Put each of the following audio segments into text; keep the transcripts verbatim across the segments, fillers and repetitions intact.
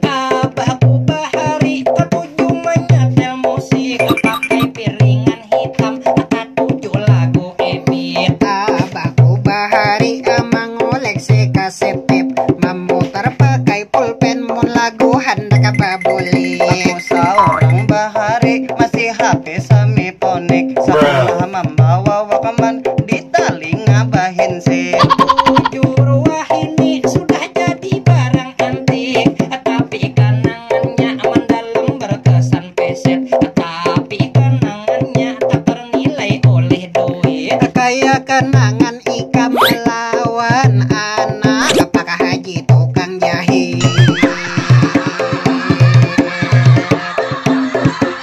Abahku bahari katuju manyatel musik, pakai piringan hitam, katuju lagu Ebit. Abahku bahari mangoleksi kaset tape, mamutar pakai pulpen mun lagu handak babuli. Aku saurang bahari masih H P sami ponik, salah mambawa Walkman di talinga bahinsip. Bujur wahini sudah jadi barang antik, tapi kanangannya mandalam berkesan peset, tapi kanangannya tak ternilai oleh duit. Kaya kanangan ikam lawan anak Pak Haji tukang jahit.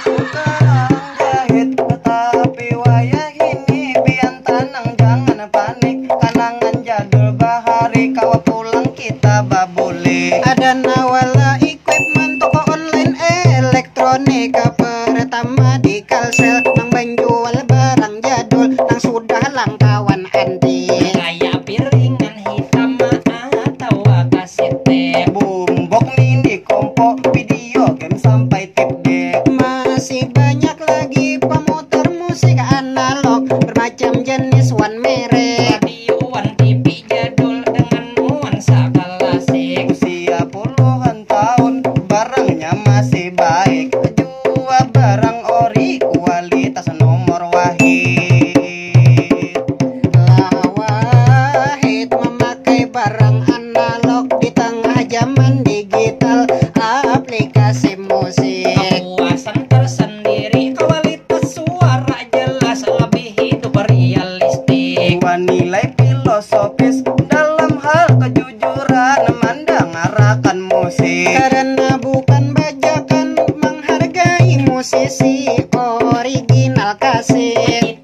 Tukang jahit, tetapi wayah ini pian tanang, jangan panik. Kanangan jadul bahari kawa pulang kita babuli. Ada nawala equipment toko online elektronika pertama di Kalsel nang menjual barang jadul nang sudah langkawan antik. Kaya piringan hitam atawa kaset tape. Bumbok mini kompo, video game sampai tape deck. Masih banyak lagi pemutar musik analog bermacam jenis wan merek. Radio wan T V jadul dengan nuansa klasik. Usia puluhan tahun, barangnya masih baik. Jua barang ori, kualitas nomor wahid. Lah wahid memakai barang analog di tengah zaman digital, aplikasi musik. Kepuasan tersendiri, kualitas suara jelas, lebih hidup realistik. Dua nilai filosofis dalam hal kejujuran mendengarakan musik. Karena bukan bajakan, menghargai musisi original kasih.